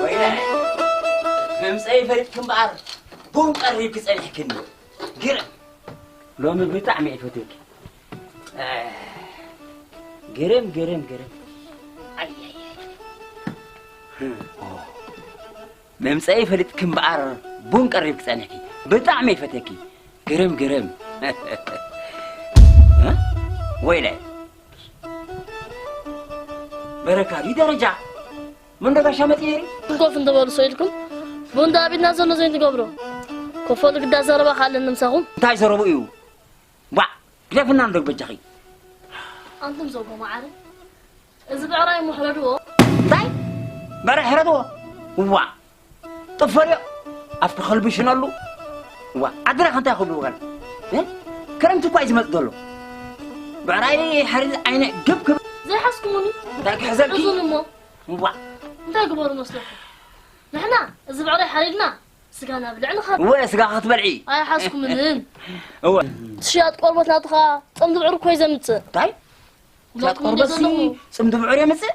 ወይለ፣ ምምፀይ ፈሊጥኪ እምበኣር ቡን ቀሪብኪ ጸኒሕክኒ። ግርም። ሎሚ ብጣዕሚ እየ ፈትወኪ። ግርም፣ ግርም፣ ግርም። ኣይ፣ ኣይ፣ ኣይ። ምምፀይ ፈሊጥኪ እምበኣር ቡን ቀሪብኪ ጸኒሕኪ። ብጣዕሚ እየ ፈትወኪ። ግርም፣ ግርም። እ? ወይለ። በረካ ድዩ ደረጃ? መንዶ ጋሻ መጽኤ ሪ? ኮፍ እንተበሉ ሰው ኢልኩም ቡን ዳቢድና ዘሎ ዘይንገብሮ። ኮፈሉ ግዳ ዘረባ ካለን ንምሳኹም። እንታይ ዘረቡ እዩ? ዋ፣ ግደፍና እንዶ በጃኺ። ኣንቱም ዘውጎ መዓረ። እዚ ብዕራይ እሞ ሕረድዎ። እንታይ? በረ ሕረድዎ? ዋ፣ ጥፈርዮ። ኣፍኪ ከልብሽነሉ። ዋ፣ ዓድና ከንታይ ክብሉ ወገን? እ? ክረምቲ እኳ እዩ ዝመጽእ ዘሎ። ብዕራይ ሕሪድ ዓይነ ግብ ክብል። ዘይሓስኩሙኒ? እንታይ ክሕዘልኪ? እዙን እሞ። ዋ። እንታይ ግበሩ መስለኩም? ንሕና እዚ ብዕራይ ሓሪድና ስጋና ብልዕ ንኸ እወ፣ ስጋ ክትበልዒ። ኣይሓስኩምንን። እወ። ሽያጥ ቆርበት ናቱ ኸዓ ጽምዲ ብዕር እኮ እዩ ዘምጽእ። እንታይ? ሽያጥ ብለኩም እንደ ቆርበት ሲ ዘለኹ። ጽምዲ ብዕር የምጽእ?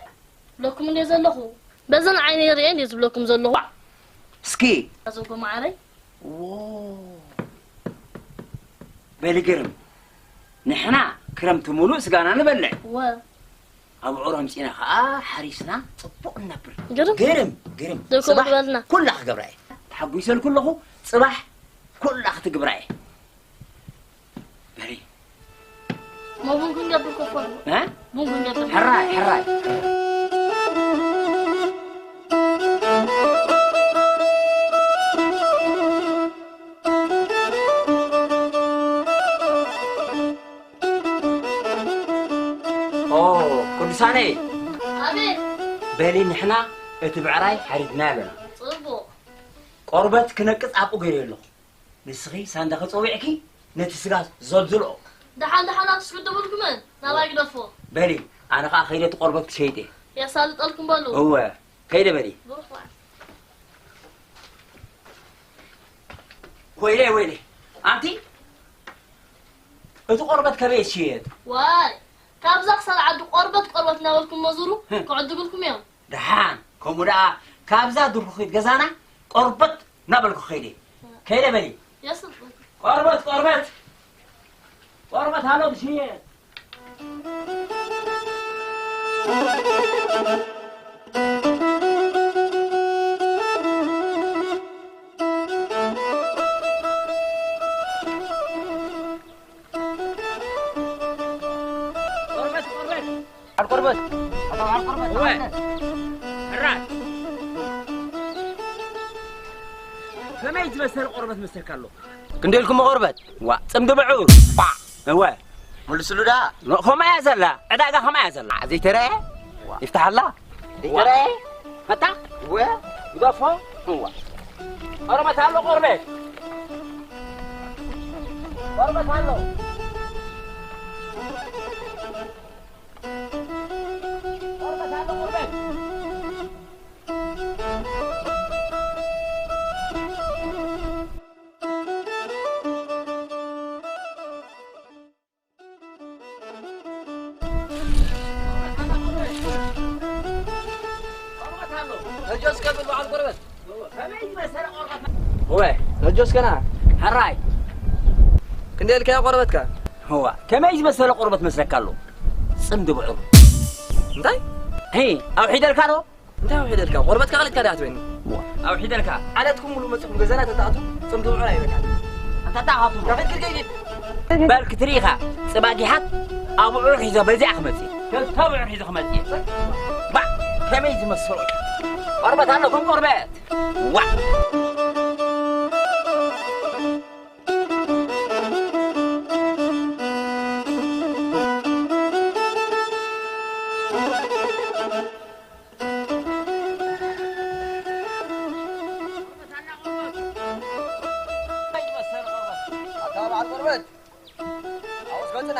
ብለኩም እንደ ዘለኹ። በዘን ዓይነይ ርእየ እንደ ዝብለኩም ዘለኹ። ዋ። እስኪ። ኣዞጎ መዓረይ። ዎ። በሊ ግርም። ንሕና ክረምቲ ሙሉእ ስጋና ንበልዕ። እወ። ኣብዑር ኣምጺና ኸኣ ሓሪስና ጽቡቕ ንነብር። ግርም። ግርም፣ ግርም። ደኮ ጽባሕ ምግባልና። ኩላ ክገብራ እየ። ተሓጒሰልኩ ኣለኹ፣ ጽባሕ ኩላ ክትግብራ እየ። በሊ። ሞ ቡን ክንገብር ኮፎ ኣሎ። እ? ቡን ክንገብር። ሕራይ፣ ሕራይ። ኦ፣ ቅዱሳነይ። ኣቤት። በሊ ንሕና እቲ ብዕራይ ሓሪድና ኣለና። ጽቡቕ። ቆርበት ክነቅጽ ኣብኡ ገይረ ኣለኹ። ንስኺ ሳንዳኺ ጸዊዕኪ ነቲ ስጋ ዘልዝልኦ። ደሓን ደሓን ኣትስግድቡልኩምን ናባይ ግደፎ። በሊ፣ ኣነ ኸኣ ከይደ እቲ ቆርበት ክሸይጥ እየ። የሳልጠልኩም በሉ። እወ፣ ከይደ በሊ። ብሩኽ በዓል። ወይለይ፣ ወይለይ። ኣንቲ፣ እቲ ቆርበት ከመይ ዝሽየጥ? ዋይ፣ ካብዛ ክሳብ ዓዲ ቆርበት፣ ቆርበት እናበልኩም መዙሩ ህም። ክዕድጉልኩም እዮም። ደሓን፣ ከምኡ ደኣ ካብዛ ድርኩኺት ገዛና ቆርበት እናበልኩ ከይደ። ከይደ በሊ። የስልጡን። ቆርበት፣ ቆርበት። ቆርበት ኣሎ ዝሽየጥ። ቆርበት፣ ቆርበት። ዓል ቆርበት። ዓል ቆርበት። እወ። ዓል። ሕራይ። ከመይ ዝበሰለ ቆርበት መሰልካ ኣሎ? ክንደይ ኢልኩሞ ቆርበት? ዋ፣ ጽምዲ ብዑር። እወ። መልስሉ ደኣ። ኖ፣ ከምኣ እያ ዘላ። ዕዳጋ ከምኣ እያ ዘላ። ዘይተረኣየ? ዋ። ይፍትሓላ። ዘይተረኣየ? መታ? እወ። ግደፎ። እዋ። ቆርበት ኣሎ፣ ቆርበት። ቆርበት ኣሎ። ቆርበት ኣሎ፣ ቆርበት። ነጆ እስከ ብል በዓል ቆርበት። እወ፣ ነጆ እስከና። ሕራይ። ክንደይ ኢልካዮ ቆርበትካ? እዋ፣ ከመይ ዝመሰለ ቆርበት መስለካ ኣሎ? ጽምዲ ብዕሩ። እንታይ? ሄ፣ ኣውሒደልካ ዶ? እንታይ ኣውሒደልካ? ቆርበትካ ቀሊጥካ ዲኻ ትበኒ? ዋ፣ ኣውሒደልካ። ዓለትኩም ሙሉ መጺኹም ገዛና ተታኣቱ ጽምዲ ውዑል ኣይበቃ። ኣታታኻቱ። ከፍክር ከይድ። በል ክትርኢ ኢኻ። ጽባጊሓት ኣብዑር ሒዞ በዚኣ ክመጽእ። ክልተ ኣብዑር ሒዞ ክመጽእ። ባ፣ ከመይ ዝመስሉ። ቆርበት ኣለኩም ቆርበት። ዋ። ኣታ በዓል ቆርበት፣ ኣብስ ገጽና።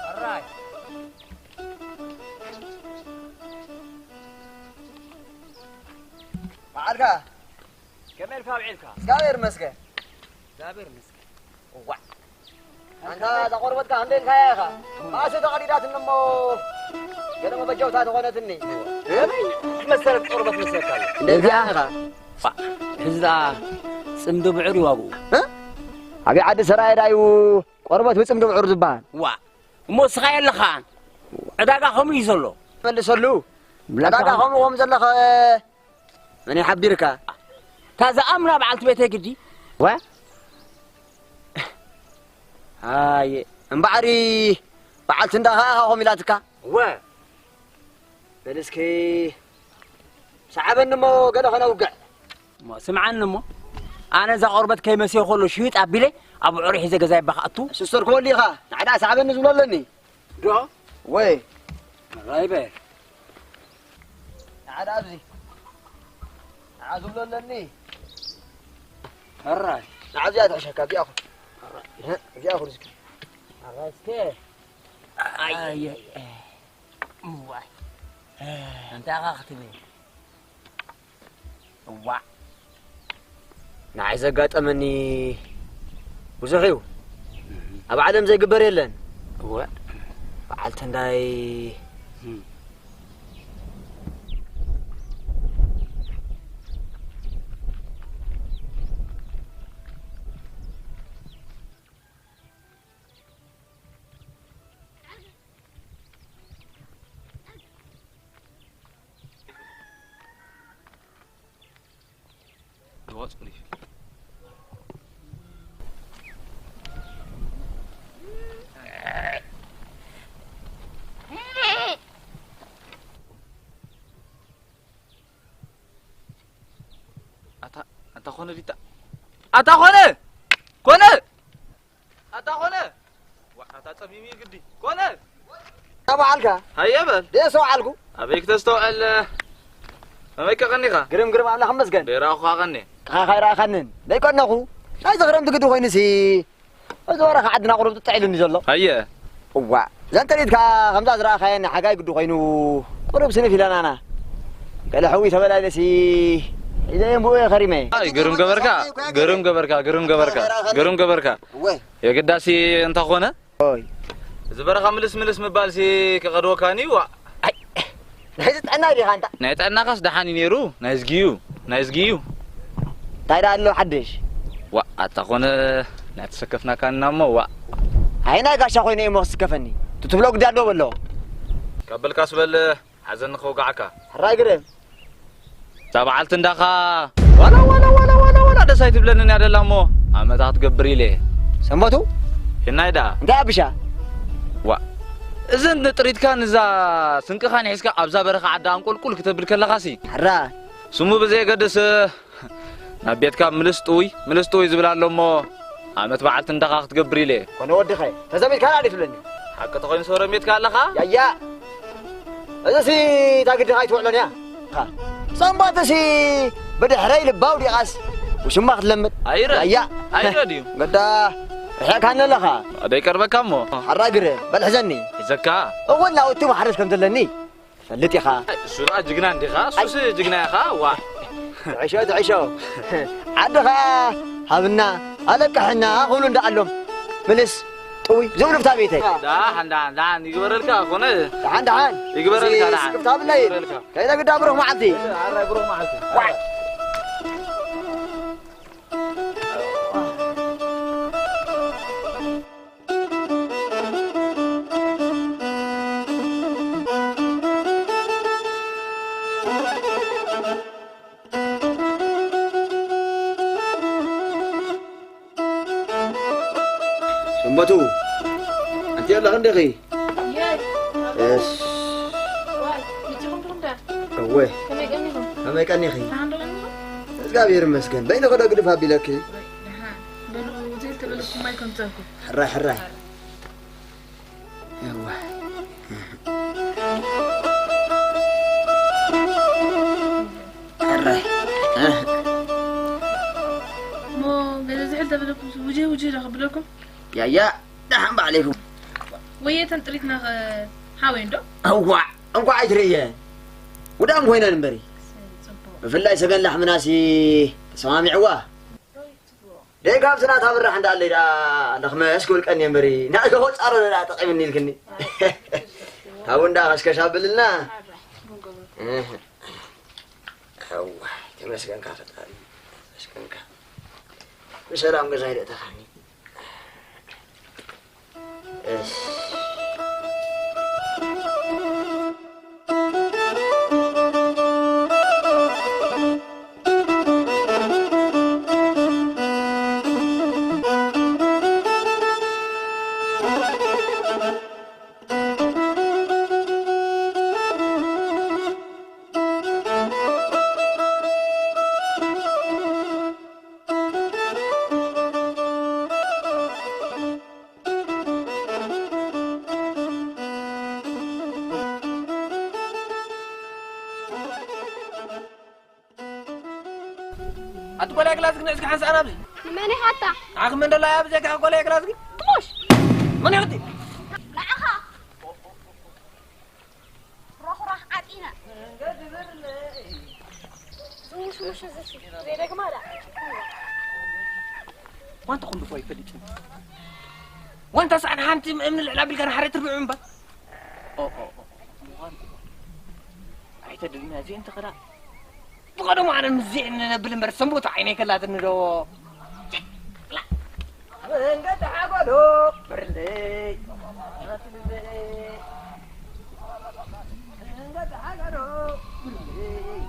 ሕራይ። በዓልካ። ከመይ ኢልካ ውዒልካ? እግዚኣብሔር ይመስገን። እግዚኣብሔር ይመስገን። እዋዕ። ኣንታ እዛ ቆርበትካ ክንደይ ኢልካያ ኢኻ? ማእሲ ተቐዲዳትኒ እሞ ገለ መበጀውታ ተኾነትኒ። ከመይ መሰለት ቆርበት መሰለካ ኣሎ? እንደዚኣ ኢኻ። ፋ፣ ሕዚ ደኣ ጽምዲ ብዕር እዩ ዋግኡ። እ? ኣበይ ዓዲ ሰራየ ዳዩ ቆርበት ብጽምዲ ብዕር ዝበሃል? ዋ፣ እሞ እስኻ የለኻን። ዕዳጋ ከምኡ እዩ ዘሎ። መልሰሉ። ዕዳጋ ከምኡ ከም ዘለኸ መን ይሓቢርካ? እታ ዝኣምና በዓልቲ ቤተይ ግዲ። ወ? ኣየ፣ እምበኣሪ በዓልቲ እንዳ ኸኣ ኢኻ ኮም ኢላትካ? ወ? በል እስኪ ሰዓበኒ እሞ ገለ ከነውግዕ። እሞ ስምዓኒ እሞ፣ ኣነ እዛ ቆርበት ከይመስዮ ከሎ ሽይጥ ኣቢለ ኣብ ዕሩይ ሒዘ ገዛይ ባኽኣቱ። ሽስተር ክወሊ ኢኻ፣ ንዓዳ ሰዓበኒ ዝብሎ ኣለኒ። ዶ? ወይ። ራይበ። ንዓዳ ኣብዚ። ንዓ ዝብሎ ኣለኒ። ሕራይ። ንዓ እዚኣ ትሕሸካ፣ እዚኣ ኹን። ሕራይ። እዚኣ ኹን እስኪ። ሕራይ እስከ። ኣየ። እዋይ። እንታይ ኢኻ ክትብል? እዋዕ። ንዓይ ዘጋጠመኒ ብዙሕ እዩ። ኣብ ዓለም ዘይግበር የለን። እወ። በዓል ተንዳይ እም። ኣታ፣ ኣታ ኾነ ዲታ? ኣታ ኾነ! ኮነ! ኣታ ኾነ! ዋ፣ ኣታ ጸሚሙ እዩ ግዲ። ኮነ! ኣታ በዓልካ? ሃየ በል። ደስ በዓልኩ። ኣበይ ክተስተውዕል? ከመይ ከቐኒኻ? ግርም ግርም ኣምላኽ ይመስገን። ደይረኣኹኻ ቀንየ። ንዓኻ ኣይረኣኻንን። ደይቀነኹ። ናይዚ ክረምቲ ግዲ ኮይኑሲ። እዚ በረኻ ዓድና ቁሩብ ጥጥዕ ኢሉኒ ዘሎ። ሃየ። እዋ፣ እዛ እንተሪኢትካ ከምዛ ዝረኣኻየኒ ሓጋይ ግዲ ኮይኑ ቁሩብ ስንፍ ኢለናና። ገለ ሕዊ ተበላይለሲ ሒዘ እየ እምብኡ እየ ከሪመ። ኣይ፣ ግርም ገበርካ፣ ግርም ገበርካ፣ ግርም ገበርካ፣ ግርም ገበርካ። እወ። የግዳሲ እንተኾነ፣ ኦይ። እዚ በረኻ ምልስ ምልስ ምባልሲ ክቐድወካኒ፣ ዋ። ኣይ፣ ናይ ጥዕና ዲኻ ኣንታ? ናይ ጥዕናኻስ ደሓን እዩ ነይሩ፣ ናይ ዝጊዩ፣ ናይ ዝጊዩ። እንታይ ደኣ ኣሎ ሓድሽ? ዋ፣ ኣታ ኾነ ናይ ተሰከፍናካና እሞ፣ ዋ። ኣይ፣ ናይ ጋሻ ኮይነ እየ እሞ ክስከፈኒ። እቲ ትብሎ ግዳ ዶ በሎ? ካብ በልካስ በል፣ ሓዘኒ ከውግዓካ። ሕራይ ግርም። እዛ በዓልቲ እንዳኻ ዋላ፣ ዋላ፣ ዋላ፣ ዋላ፣ ዋላ ደስ ኣይትብለንን እያ ደላ እሞ፣ ኣመታ ክትገብር ኢለ እየ። ሰንበቱ? የናይ ደኣ? እንታይ ኣብሻ? ዋ፣ እዘን ጥሪትካን እዛ ስንቅኻን ሒዝካ ኣብዛ በረኻ ዓዲ ኣንቆልቁል ክተብል ከለኻሲ። ሕራይ። ስሙ ብዘየገድስ፣ ናብ ቤትካ ምልስ ጥውይ፣ ምልስ ጥውይ ዝብል ኣሎ እሞ፣ ኣመት በዓልቲ እንዳኻ ክትገብር ኢለ እየ። ኮነ ወድኸ፣ ተዘሚትካ ደኣ ትብለኒ። ሓቂ ተኾይኑ ሰውረ ሜትካ ኣለኻ? ያያ። እዚሲ እታ ግድኻ ኣይትውዕሎን እያ። ኻ። ሰንበትሲ ብድሕረይ ልባ ኣውዲቓስ ውሽማ ክትለምድ። ኣይረ-፣ ያያ። ኣይረ ድዩ? ገዳ ርሒቕካኒ ኣለኻ። ደይቀርበካ እሞ። ሓራግረ፣ በል ሕዘኒ። ሒዘካ? እውን ናውቲ ማሕረስ ከም ዘለኒ ትፈልጥ ኢኻ። እሱ ደኣ ጅግና እንዲኻ? እሱስ ጅግና ኢኻ። ዋ። ትዕሾ፣ ትዕሾ። ዓድኻ ሃብና፣ ኣለቅሐና ክብሉ እንዳኣሎም። ምልስ ጥውይ ዝብሉ ብታ ቤተይ። ደሓን፣ ደሓን፣ ደሓን ይግበረልካ፣ ኮነ። ደሓን፣ ደሓን። ይግበረልካ፣ እዚ ደሓን። ስክፍታ ብለይ። ይግበረልካ። ከይደ ግዳ ብሩኽ መዓልቲ። ሓራይ ብሩኽ መዓልቲ። ዋይ። እመቱ ኣንቲ ኣለኽ እንዲኺ? የስ። እወ። ከመይ ቀኒኹም? ከመይ ቀኒኺ? እግዚኣብሔር ይመስገን። በይንኺ ዶ ግድፍ ኣቢለኪ? ሕራይ፣ ሕራይ። እወ። ሕራይ። እሞ ገለ ዝሕል ተበለኩም ውጀ ውጀ ዶ ክብለኩም? ያያ፣ ደሓን ባዕለይኩም። ወየ ተን ጥሪትና ከ ሓወይ እንዶ? እዋዕ፣ እንኳዕ ኣይትርእየ። ውዳም ኮይነን እምበሪ። ጽቡቕ። ብፍላይ ሰገን ላሕምናሲ ተሰማሚዕዋ። ደይ ካብ ስናት ኣብራሕ እንዳ ኣለይ ደኣ ለኽመስ ክብል ቀንየ እምበሪ፣ ናይ ገሆ ጻሮ ደኣ ጠቒምኒ ኢልክኒ። ታቡ እንዳ ከሽከሽ ኣብልና። እህ። እዋ፣ ተመስገንካ ፈጣሪ፣ ተመስገንካ። ብሰላም ገዛ ይደእተኻኒ። እስ። ኣቲ ጓል ግላዝግ ንእስኪ ሓንሳእ ናብዚ። ንመን ኢኻ ኣታ? ንዓኺ መን ደላ ኣብዚ ካ ጓል ግላዝግ? ጥሙሽ! መን ኢኺ? ንዓኻ። ሮኽራኽ ዓጢነ። ዝሙሽሙሽ እዚ ሲ ዘይደግማ ዳ። ዋንታ ኩሉ እኮ ኣይፈልጥን። ዋንታ ሳዕን ሓንቲ እምኒ ልዕል ኣቢልካ ንሓደ ትርብዑ እምበር። ኦ፣ ኦ፣ ኦ፣ ኦ። ኣይተድልና እዚ እንተ ኸዳ። ብቐደሙ ኣነ ምዚ እንነብል እምበር ሰንቦት ዓይነይ ከላትኒ ዶ? መንገዲ ሓጎዶ ብርለይ። መንገዲ ሓጎዶ ብርለይ።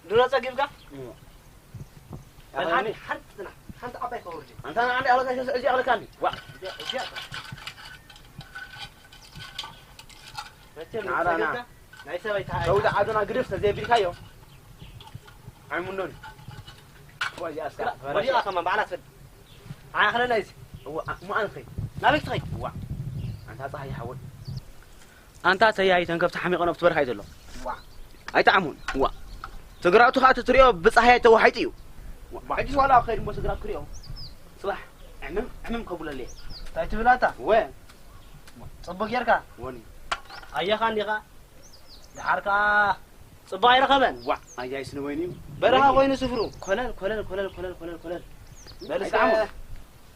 ድሮ ጸጊብካ? እዎ። ሓንቲ፣ ሓንቲ ጽና፣ ሓንቲ ዓባይ ከውርድ። ኣንታ ንዓንዲ ኣለካ፣ ሸ-፣ እዚ ኣለካ እንዲ። ዋ። እዚኣ፣ እዚኣ። መቸም ንዓና ና። ጸጊብካ? ናይ ሰበይታ ሰውዲ ዓዶና ግድፍ ተዘይቢልካዮ። ኣይሙኖን። እዋ፣ እዚኣ እስካ። ወዲኣ ከማን ባዕላ ትፈል። ኣነ ክለና እዚ። እዋ፣ ኣ-፣ እሞ ኣነ ትኸይድ? ናበይ ትኸይድ? እዋ። ኣንታ ጸሃይ ሓወይ። ኣንታ ተያይተን ከብቲ ሓሚቐን ኣብቲ በረኻ እዩ ዘሎ። ዋ። ኣይጠዓሙን። ዋ። ትግራቱ ኸኣ ትትሪኦ ብጻህያይ ተዋሒጡ እዩ። ዋ። ሕጂስ ዋላ ኣብ ኸይድ እሞ ትግራቱ ክሪኦ። ጽባሕ ዕምም ዕምም ከብለለየ። እንታይ ትብል ኣታ? ወ። ጽቡቅ ጌርካ። ወኒ። ኣየኻ እንዲኻ? ደሓር ከኣ ጽቡቕ ኣይረኸበን። ዋ። ኣያይስ ንበይኑ እዩ። በረኻ ኮይኑ ስፍሩ። ኮለል፣ ኮለል፣ ኮለል። በል እስከ። ኣይጠዓሙን።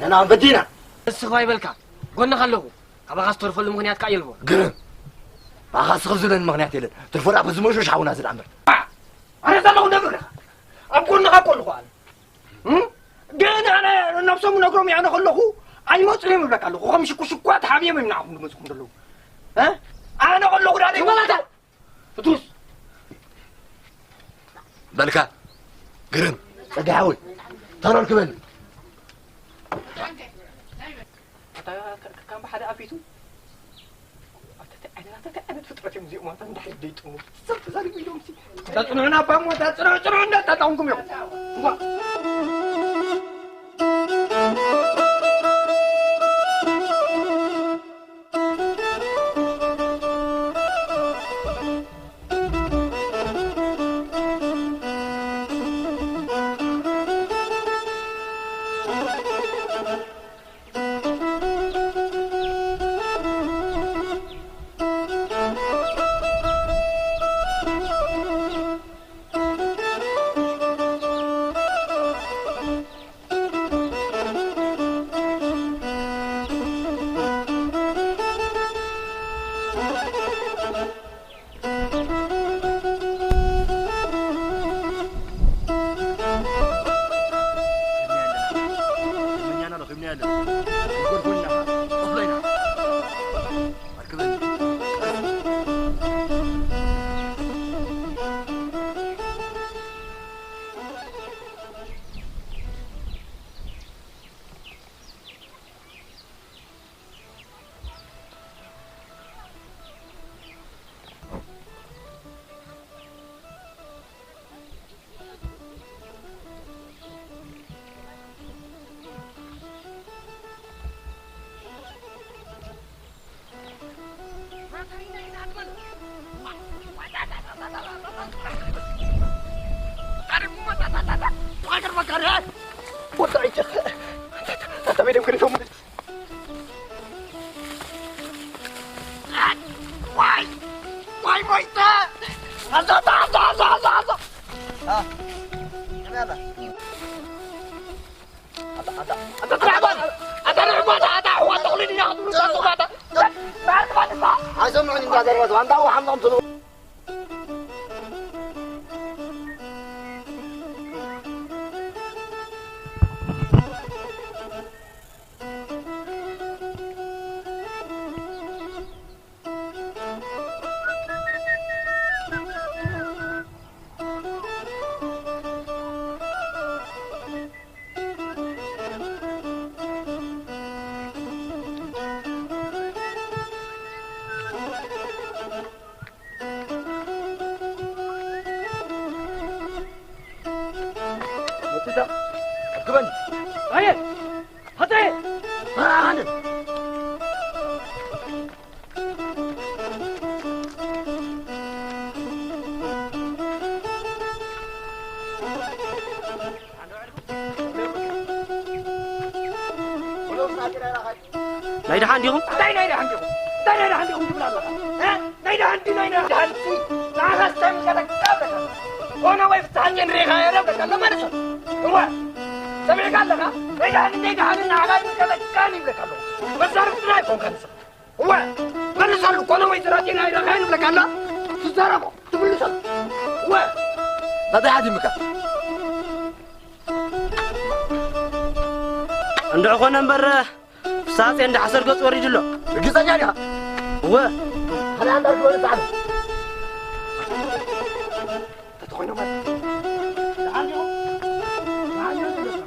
ንሕና ንበዲ ኢና። ንስኻ ይበልካ፣ ጎንኻ ኣለኹ። ካባኻ ዝተርፈሉ ምኽንያት ከኣ የልቦን። ግርም። ባኻ ስኽፍ ዝብለኒ ምኽንያት የለን። ትርፎ ደኣ በዚ መሾሽ ሓውና ዝድኣ እምበር። ኣነ ዘለኹ ነብርኻ። ኣብ ጎንኻ እኮ ኣለኹ ኣነ። እም? ግን ኣነ ነብሶም ነግሮም እየ ኣነ ከለኹ ኣይመጹን እዮም እብለካ ኣለኹ። ከም ሽኩሽኳ ተሓብዮም እዮም ንዓኹም ዝመጽኹም ዘለዉ። እ? ኣነ ከለኹ ዳ ትመላታ። ፍቱስ። በልካ ግርም። ጸጋይ ሓወይ፣ ተረር ክበል። ኣታ ከ-፣ ከ-፣ ካብ ሓደ ኣፊቱ፣ ኣታ እንታይ ዓይነት፣ ኣታ እንታይ ዓይነት ፍጥረት እዮም እዚኦም? ኣታ እንድሕር ደይጥሙ። ሰብ ተዛሪቡ ኢሎም ሲ-፣ ተጽንዑና እባ እሞ፣ ተጽንዑ፣ ጽንዑ እንዳታጣውንኩም እዮም። ዋ። ኣይሰምዑን እንዳ ዘረባ፣ ኣንታ ውሓም ዘምፅኡ። መጺታ። ኣክበን። ኣየ! ሃፀይ! ኣነ! ናይ ደሓን ዲኹም? እንታይ ናይ ደሓን ዲኹም? እንታይ ናይ ደሓን ዲኹም ትብል ኣለኻ? እ? ናይ ደሓን ድዩ ናይ ደሓን? ደሓን ሲ ንዓኻስ እንታይ ምንቀጠቀጥ ኣለካ? ኮነ ወይ ፍትሓ ጨንሪኻ እየ እብለካ ኣሎ ማለት እዩ። እወ፣ ሰሚዕካ ኣለኻ? ናይ ደሓን ናይ ደሓን ንዓኻ ኣይምንቀጠቀጥን ይብለካ ኣለኹ። መዛርብትና ኣይኮንካን ንስኻ። እወ፣ መልሰሉ፣ ኮነ ወይ ጥራጤና ኣይረኻን ይብለካ ኣሎ። ትዛረቦ፣ ትምልሰሉ። እወ። ናተይ ሓቲምካ። እንድዒ ኮነ እምበር፣ ፍስሃ እንዳ ሓሰር ገጹ ወሪዱ ኣሎ። ርግጸኛ ዲኻ? እወ። ሓደ ኣንዳር ክበል ጻዕዳ። ተተኾይኖም ማለት። ደሓን ዲኹም? ደሓን ዲኹም?